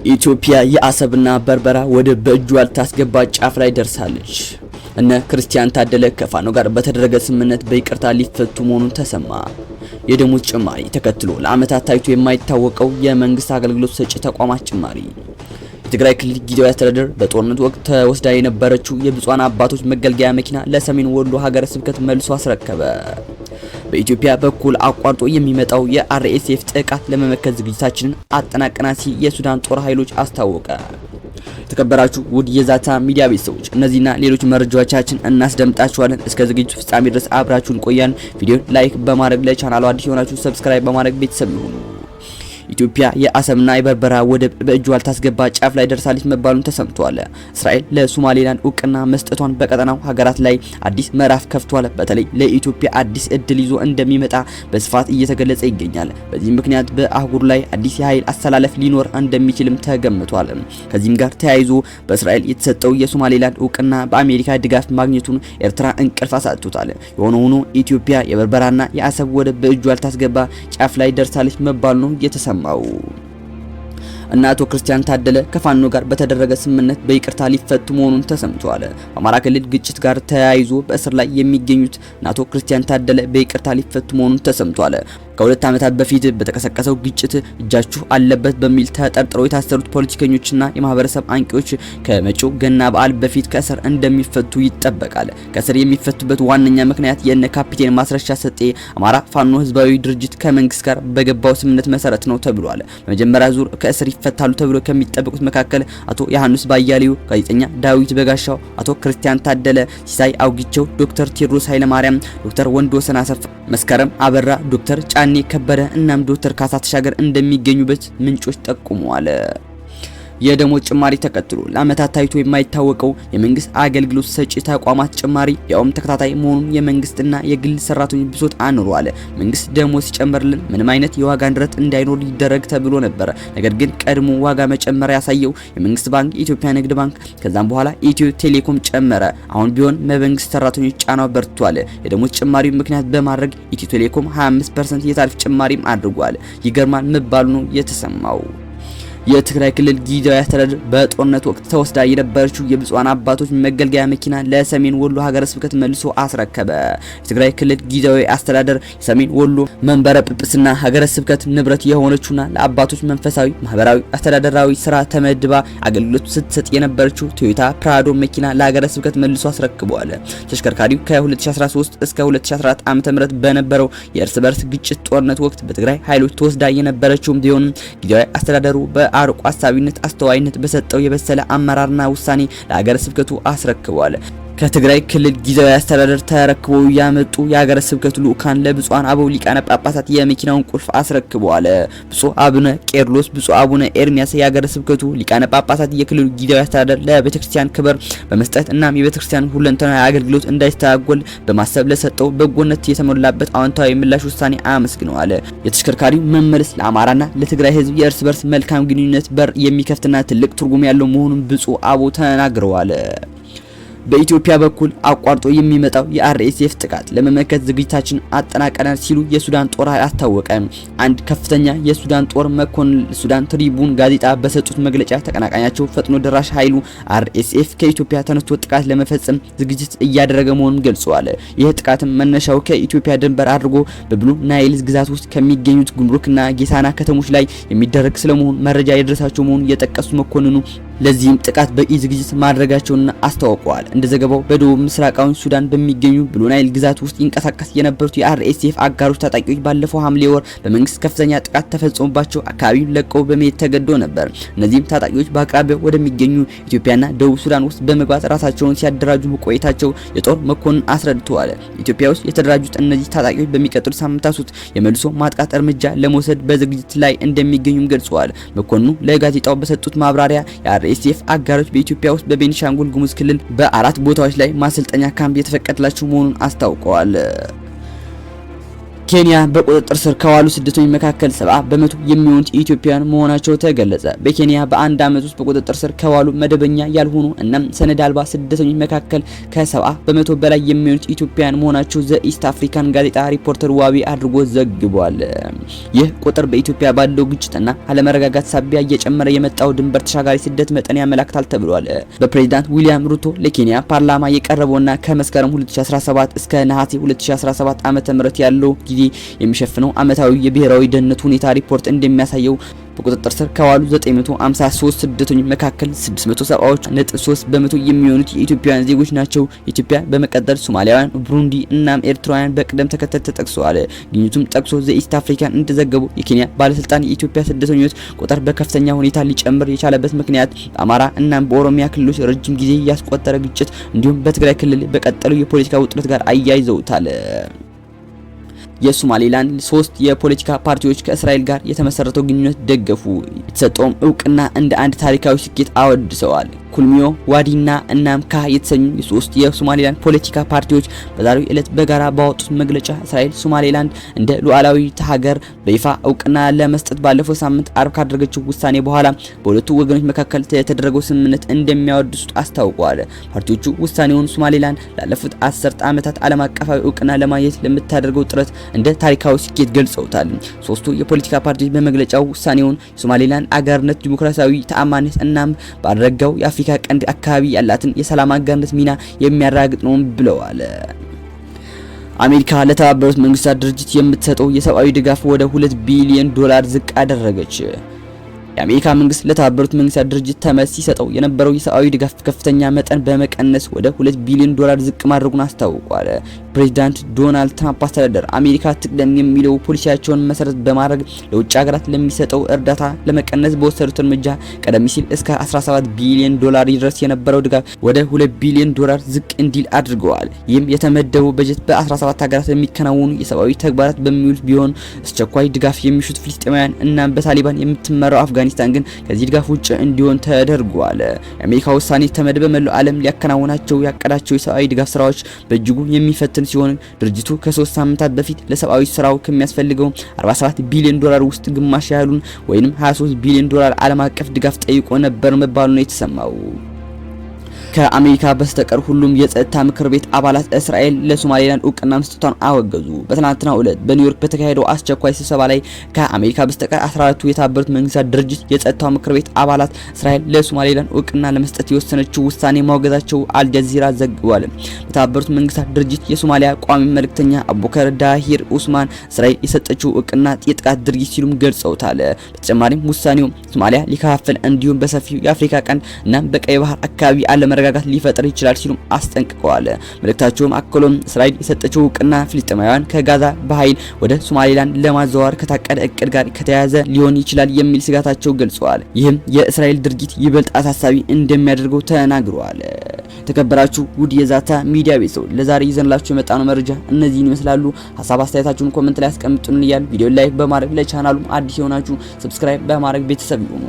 ኢትዮጵያ የአሰብና በርበራ ወደብ በእጇ ልታስገባ ጫፍ ላይ ደርሳለች። እነ ክርስቲያን ታደለ ከፋኖ ጋር በተደረገ ስምምነት በይቅርታ ሊፈቱ መሆኑን ተሰማ። የደሞዝ ጭማሪ ተከትሎ ለዓመታት ታይቶ የማይታወቀው የመንግስት አገልግሎት ሰጪ ተቋማት ጭማሪ። የትግራይ ክልል ጊዜያዊ አስተዳደር በጦርነት ወቅት ተወስዳ የነበረችው የብፁዓን አባቶች መገልገያ መኪና ለሰሜን ወሎ ሀገረ ስብከት መልሶ አስረከበ። በኢትዮጵያ በኩል አቋርጦ የሚመጣው የአርኤስኤፍ ጥቃት ለመመከት ዝግጅታችንን አጠናቀናል ሲል የሱዳን ጦር ኃይሎች አስታወቀ። የተከበራችሁ ውድ የዛታ ሚዲያ ቤተሰቦች፣ እነዚህና ሌሎች መረጃዎቻችን እናስደምጣችኋለን። እስከ ዝግጅቱ ፍጻሜ ድረስ አብራችሁን ቆያን። ቪዲዮን like በማድረግ፣ ለቻናሉ አዲስ የሆናችሁ subscribe በማድረግ ቤተሰብ ይሁኑ። ኢትዮጵያ የአሰብና የበርበራ ወደብ በእጇ ልታስገባ ጫፍ ላይ ደርሳለች መባሉን ተሰምቷል። እስራኤል ለሶማሌላንድ እውቅና መስጠቷን በቀጠናው ሀገራት ላይ አዲስ ምዕራፍ ከፍቷል። በተለይ ለኢትዮጵያ አዲስ እድል ይዞ እንደሚመጣ በስፋት እየተገለጸ ይገኛል። በዚህ ምክንያት በአህጉር ላይ አዲስ የኃይል አሰላለፍ ሊኖር እንደሚችልም ተገምቷል። ከዚህም ጋር ተያይዞ በእስራኤል የተሰጠው የሶማሌላንድ እውቅና በአሜሪካ ድጋፍ ማግኘቱን ኤርትራ እንቅልፍ አሳጥቶታል። የሆነ ሆኖ ኢትዮጵያ የበርበራና የአሰብ ወደብ በእጇ ልታስገባ ጫፍ ላይ ደርሳለች መባሉ ነው የተሰማው። እና አቶ ክርስቲያን ታደለ ከፋኖ ጋር በተደረገ ስምምነት በይቅርታ ሊፈቱ መሆኑን ተሰምቷል። በአማራ ክልል ግጭት ጋር ተያይዞ በእስር ላይ የሚገኙት አቶ ክርስቲያን ታደለ በይቅርታ ሊፈቱ መሆኑን ተሰምቷል። ከ2 ዓመታት በፊት በተቀሰቀሰው ግጭት እጃችሁ አለበት በሚል ተጠርጥረው የታሰሩት ፖለቲከኞችና የማህበረሰብ አንቂዎች ከመጪው ገና በዓል በፊት ከእስር እንደሚፈቱ ይጠበቃል። ከእስር የሚፈቱበት ዋነኛ ምክንያት የነ ካፒቴን ማስረሻ ሰጤ አማራ ፋኖ ህዝባዊ ድርጅት ከመንግስት ጋር በገባው ስምምነት መሰረት ነው ተብሏል። በመጀመሪያ ዙር ከእስር ይፈታሉ ተብሎ ከሚጠበቁት መካከል አቶ ዮሐንስ ባያሌው፣ ጋዜጠኛ ዳዊት በጋሻው፣ አቶ ክርስቲያን ታደለ፣ ሲሳይ አውጊቸው፣ ዶክተር ቴዎድሮስ ኃይለማርያም፣ ዶክተር ወንድወሰን አሰፋ፣ መስከረም አበራ፣ ዶክተር ጫኔ ከበደ እናም ዶክተር ካሳ ተሻገር እንደሚገኙበት ምንጮች ጠቁመዋል። የደሞዝ ጭማሪ ተከትሎ ለዓመታት ታይቶ የማይታወቀው የመንግስት አገልግሎት ሰጪ ተቋማት ጭማሪ ያውም ተከታታይ መሆኑን የመንግስትና የግል ሰራተኞች ብሶት አኑሯል። መንግስት ደሞዝ ሲጨምርልን ምንም አይነት የዋጋ ንረት እንዳይኖር ይደረግ ተብሎ ነበር። ነገር ግን ቀድሞ ዋጋ መጨመር ያሳየው የመንግስት ባንክ የኢትዮጵያ ንግድ ባንክ፣ ከዛም በኋላ ኢትዮ ቴሌኮም ጨመረ። አሁን ቢሆን በመንግስት ሰራተኞች ጫናው በርቷል። የደሞዝ ጭማሪው ምክንያት በማድረግ ኢትዮ ቴሌኮም 25% የታሪፍ ጭማሪም አድርጓል። ይገርማል መባሉ ነው የተሰማው። የትግራይ ክልል ጊዜያዊ አስተዳደር በጦርነት ወቅት ተወስዳ የነበረችው የብፁዓን አባቶች መገልገያ መኪና ለሰሜን ወሎ ሀገረ ስብከት መልሶ አስረከበ። የትግራይ ክልል ጊዜያዊ አስተዳደር የሰሜን ወሎ መንበረ ጵጵስና ሀገረ ስብከት ንብረት የሆነችውና ለአባቶች መንፈሳዊ፣ ማህበራዊ፣ አስተዳደራዊ ስራ ተመድባ አገልግሎት ስትሰጥ የነበረችው ቶዮታ ፕራዶ መኪና ለሀገረ ስብከት መልሶ አስረክቧል። ተሽከርካሪው ከ2013 እስከ 2014 ዓ.ም በነበረው የእርስ በርስ ግጭት ጦርነት ወቅት በትግራይ ኃይሎች ተወስዳ የነበረችው ቢሆንም ጊዜያዊ አስተዳደሩ በአርቆ አሳቢነት፣ አስተዋይነት በሰጠው የበሰለ አመራርና ውሳኔ ለሀገረ ስብከቱ አስረክቧል። ከትግራይ ክልል ጊዜያዊ አስተዳደር ተረክበው ያመጡ የሀገረ ስብከቱ ልኡካን ለብፁዓን አበው ሊቃነ ጳጳሳት የመኪናውን ቁልፍ አስረክበዋል። ብፁዕ አቡነ ቄርሎስ፣ ብፁዕ አቡነ ኤርሚያስ የሀገረ ስብከቱ ሊቃነ ጳጳሳት የክልሉ ጊዜያዊ አስተዳደር ለቤተክርስቲያን ክብር በመስጠት እናም የቤተክርስቲያን ሁለንተናዊ አገልግሎት እንዳይስተጓጎል በማሰብ ለሰጠው በጎነት የተሞላበት አዎንታዊ ምላሽ ውሳኔ አመስግነዋል። የተሽከርካሪው መመለስ ለአማራና ለትግራይ ሕዝብ የእርስ በርስ መልካም ግንኙነት በር የሚከፍትና ትልቅ ትርጉም ያለው መሆኑን ብፁዕ አበው ተናግረዋል። በኢትዮጵያ በኩል አቋርጦ የሚመጣው የአርኤስኤፍ ጥቃት ለመመከት ዝግጅታችን አጠናቀናል ሲሉ የሱዳን ጦር ኃይል አስታወቀ። አንድ ከፍተኛ የሱዳን ጦር መኮንን ሱዳን ትሪቡን ጋዜጣ በሰጡት መግለጫ ተቀናቃኛቸው ፈጥኖ ደራሽ ኃይሉ አርኤስኤፍ ከኢትዮጵያ ተነስቶ ጥቃት ለመፈጸም ዝግጅት እያደረገ መሆኑን ገልጸዋል። ይህ ጥቃትም መነሻው ከኢትዮጵያ ድንበር አድርጎ በብሉ ናይል ግዛት ውስጥ ከሚገኙት ጉምሩክና ጌሳና ከተሞች ላይ የሚደረግ ስለመሆኑ መረጃ የደረሳቸው መሆኑን የጠቀሱት መኮንኑ ለዚህም ጥቃት በቂ ዝግጅት ማድረጋቸውን አስታውቀዋል። እንደ ዘገባው በደቡብ ምስራቃዊ ሱዳን በሚገኙ ብሉ ናይል ግዛት ውስጥ ይንቀሳቀስ የነበሩት የአርኤስኤፍ አጋሮች ታጣቂዎች ባለፈው ሐምሌ ወር በመንግስት ከፍተኛ ጥቃት ተፈጽሞባቸው አካባቢውን ለቀው በመሄድ ተገዶ ነበር። እነዚህም ታጣቂዎች በአቅራቢያው ወደሚገኙ ኢትዮጵያና ደቡብ ሱዳን ውስጥ በመግባት ራሳቸውን ሲያደራጁ መቆየታቸው የጦር መኮንን አስረድተዋል። ኢትዮጵያ ውስጥ የተደራጁት እነዚህ ታጣቂዎች በሚቀጥሉት ሳምንታት ውስጥ የመልሶ ማጥቃት እርምጃ ለመውሰድ በዝግጅት ላይ እንደሚገኙም ገልጸዋል። መኮንኑ ለጋዜጣው በሰጡት ማብራሪያ የአርኤስኤፍ አጋሮች በኢትዮጵያ ውስጥ በቤኒሻንጉል ጉሙዝ ክልል በአራት ቦታዎች ላይ ማሰልጠኛ ካምፕ የተፈቀደላቸው መሆኑን አስታውቀዋል። ኬንያ በቁጥጥር ስር ከዋሉ ስደተኞች መካከል 70% የሚሆኑት ኢትዮጵያውያን መሆናቸው ተገለጸ። በኬንያ በአንድ ዓመት ውስጥ በቁጥጥር ስር ከዋሉ መደበኛ ያልሆኑ እናም ሰነድ አልባ ስደተኞች መካከል ከ70% በላይ የሚሆኑት ኢትዮጵያውያን መሆናቸው ዘ ኢስት አፍሪካን ጋዜጣ ሪፖርተር ዋቢ አድርጎ ዘግቧል። ይህ ቁጥር በኢትዮጵያ ባለው ግጭትና አለመረጋጋት ሳቢያ እየጨመረ የመጣው ድንበር ተሻጋሪ ስደት መጠን ያመላክታል ተብሏል። በፕሬዝዳንት ዊሊያም ሩቶ ለኬንያ ፓርላማ የቀረበውና ከመስከረም 2017 እስከ ነሐሴ 2017 ዓ.ም ያለው ጊዜ የሚሸፍነው ዓመታዊ የብሔራዊ ደህንነት ሁኔታ ሪፖርት እንደሚያሳየው በቁጥጥር ስር ከዋሉ 953 ስደተኞች መካከል 670.3% የሚሆኑት የኢትዮጵያውያን ዜጎች ናቸው። ኢትዮጵያ በመቀጠል ሶማሊያውያን፣ ቡሩንዲ እናም ኤርትራውያን በቅደም ተከተል ተጠቅሰዋል። ግኝቱም ጠቅሶ ዘ ኢስት አፍሪካን እንደዘገቡ የኬንያ ባለስልጣን የኢትዮጵያ ስደተኞች ቁጥር በከፍተኛ ሁኔታ ሊጨምር የቻለበት ምክንያት በአማራ እናም በኦሮሚያ ክልሎች ረጅም ጊዜ ያስቆጠረ ግጭት እንዲሁም በትግራይ ክልል በቀጠለው የፖለቲካ ውጥረት ጋር አያይዘውታል። የሶማሌላንድ ሶስት የፖለቲካ ፓርቲዎች ከእስራኤል ጋር የተመሰረተው ግንኙነት ደገፉ። የተሰጠውም እውቅና እንደ አንድ ታሪካዊ ስኬት አወድሰዋል። ኩልሚዮ፣ ዋዲና እናም ካ የተሰኙ የሶስት የሶማሌላንድ ፖለቲካ ፓርቲዎች በዛሬው ዕለት በጋራ ባወጡት መግለጫ እስራኤል ሶማሌላንድ እንደ ሉዓላዊት ሀገር በይፋ እውቅና ለመስጠት ባለፈው ሳምንት አርብ ካደረገችው ውሳኔ በኋላ በሁለቱ ወገኖች መካከል የተደረገው ስምምነት እንደሚያወድሱት አስታውቀዋል። ፓርቲዎቹ ውሳኔውን ሶማሌላንድ ላለፉት 10 ዓመታት ዓለም አቀፋዊ እውቅና ለማግኘት ለምታደርገው ጥረት እንደ ታሪካዊ ስኬት ገልጸውታል። ሶስቱ የፖለቲካ ፓርቲዎች በመግለጫው ውሳኔውን የሶማሌላንድ አጋርነት ዲሞክራሲያዊ ተአማኒነት እናም ባደረገው የአፍሪካ ቀንድ አካባቢ ያላትን የሰላም አጋርነት ሚና የሚያረጋግጥ ነው ብለዋል። አሜሪካ ለተባበሩት መንግስታት ድርጅት የምትሰጠው የሰብአዊ ድጋፍ ወደ 2 ቢሊዮን ዶላር ዝቅ አደረገች። የአሜሪካ መንግስት ለተባበሩት መንግስታት ድርጅት ተመድ ሲሰጠው የነበረው የሰብአዊ ድጋፍ ከፍተኛ መጠን በመቀነስ ወደ 2 ቢሊዮን ዶላር ዝቅ ማድረጉን አስታውቋል። ፕሬዚዳንት ዶናልድ ትራምፕ አስተዳደር አሜሪካ ትቅደም የሚለው ፖሊሲያቸውን መሰረት በማድረግ ለውጭ ሀገራት ለሚሰጠው እርዳታ ለመቀነስ በወሰዱት እርምጃ ቀደም ሲል እስከ 17 ቢሊዮን ዶላር ይድረስ የነበረው ድጋፍ ወደ 2 ቢሊዮን ዶላር ዝቅ እንዲል አድርገዋል። ይህም የተመደበው በጀት በ17 ሀገራት የሚከናወኑ የሰብአዊ ተግባራት በሚውል ቢሆን አስቸኳይ ድጋፍ የሚሹት ፍልስጤማውያን እና በታሊባን የምትመራው አፍጋኒስታን ግን ከዚህ ድጋፍ ውጭ እንዲሆን ተደርጓል። የአሜሪካ ውሳኔ ተመድ በመላው ዓለም ሊያከናውናቸው ያቀዳቸው የሰብአዊ ድጋፍ ስራዎች በእጅጉ የሚፈትን ሲሆን ድርጅቱ ከ3 ሳምንታት በፊት ለሰብአዊ ስራው ከሚያስፈልገው 47 ቢሊዮን ዶላር ውስጥ ግማሽ ያህሉን ወይንም 23 ቢሊዮን ዶላር ዓለም አቀፍ ድጋፍ ጠይቆ ነበር መባሉ ነው የተሰማው። ከአሜሪካ በስተቀር ሁሉም የጸጥታ ምክር ቤት አባላት እስራኤል ለሶማሌላንድ እውቅና መስጠቷን አወገዙ። በትናንትናው ዕለት በኒውዮርክ በተካሄደው አስቸኳይ ስብሰባ ላይ ከአሜሪካ በስተቀር 14ቱ የተባበሩት መንግስታት ድርጅት የጸጥታው ምክር ቤት አባላት እስራኤል ለሶማሌላንድ እውቅና ለመስጠት የወሰነችው ውሳኔ ማውገዛቸው አልጀዚራ ዘግቧል። በተባበሩት መንግስታት ድርጅት የሶማሊያ ቋሚ መልእክተኛ አቡከር ዳሂር ኡስማን እስራኤል የሰጠችው እውቅና የጥቃት ድርጊት ሲሉም ገልጸውታል። በተጨማሪም ውሳኔው ሶማሊያ ሊከፋፍል እንዲሁም በሰፊው የአፍሪካ ቀንድ እና በቀይ ባህር አካባቢ አለመረጋጋት ሊፈጥር ይችላል ሲሉም አስጠንቅቀዋል። መልእክታቸውም አክሎም እስራኤል የሰጠችው እውቅና ፍልስጤማውያን ከጋዛ በኃይል ወደ ሶማሌላንድ ለማዘዋወር ከታቀደ እቅድ ጋር ከተያያዘ ሊሆን ይችላል የሚል ስጋታቸው ገልጸዋል። ይህም የእስራኤል ድርጊት ይበልጥ አሳሳቢ እንደሚያደርገው ተናግረዋል። የተከበራችሁ ውድ የዛታ ሚዲያ ቤተሰቦች ለዛሬ ይዘንላችሁ የመጣነው መረጃ እነዚህን ይመስላሉ። ሀሳብ አስተያየታችሁን comment ላይ አስቀምጡልን እያልን ቪዲዮ like በማድረግ ለቻናሉም አዲስ የሆናችሁ subscribe በማድረግ ቤተሰብ ይሁኑ።